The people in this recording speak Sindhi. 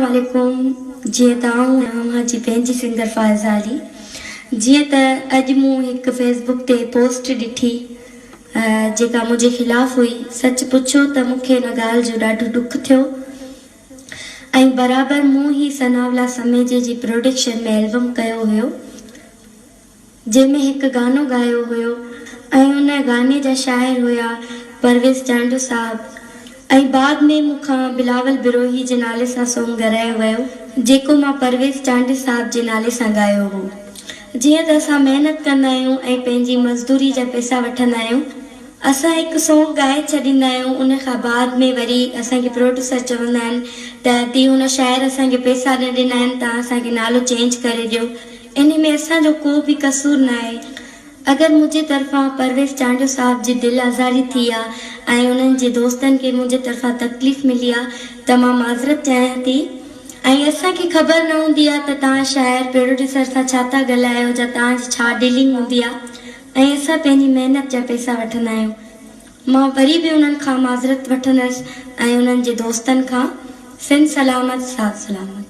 عليڪم جيئن ته آئون آهيان اوهان جي پنهنجي سنگر فائزه علي جيئن ته اڄ مون هڪ فيس بڪ تي پوسٽ ڏٺي جيڪا منهنجي خلاف هئي سچ پڇو ته مون کي ان ڳالهه جو ڏاڍو ڏک ٿيو ۽ برابر مون هي ثناءالله سميجي جي پروڊڪشن ۾ البم ڪيو هيو جنهن ۾ هڪ گانو ڳايو هيو ۽ ان گاني جا شاعر هيا پرويز چانڊيو صاحب ۽ بعد ۾ مون کان بلاول بروهي جي نالي سان سونگ ڳارايو ويو جيڪو مان پرويز چانڊيو صاحب جي نالي سان ڳايو هو. جيئن ته اسان محنت ڪندا آهيون ۽ پنهنجي مزدوري جا پئسا وٺندا آهيون اسان هڪ سونگ ڳائي ڇڏيندا آهيون ان کان بعد ۾ وري اسان کي پروڊيوسر چوندا آهن ته ادي هن شاعر اسان کي پئسا نه ڏنا آهن توهان اسان کي نالو چينج ڪري ڏيو انهي ۾ اسان جو ڪو به قصور ناهي. اگر منهنجي طرفان پرويز چانڊيو صاحب جي دل آزاري ٿي آ ۽ انهن جي دوستن کي منهنجي طرفان تڪليف ملي آ ته مان معذرت چاهيان ٿي ۽ اسان کي خبر نه هوندي آ ته توهان شاعر پروڊيوسر سان ڇا ٿا ڳالهايو جا توهان جي ڇا ڊيلنگ هوندي آ ۽ اسان پنهنجي محنت جا پئسا وٺندا آهيون مان وري به انهن کان معذرت وٺندس ۽ انهن جي دوستن کان سنڌ سلامت ساٿ سلامت.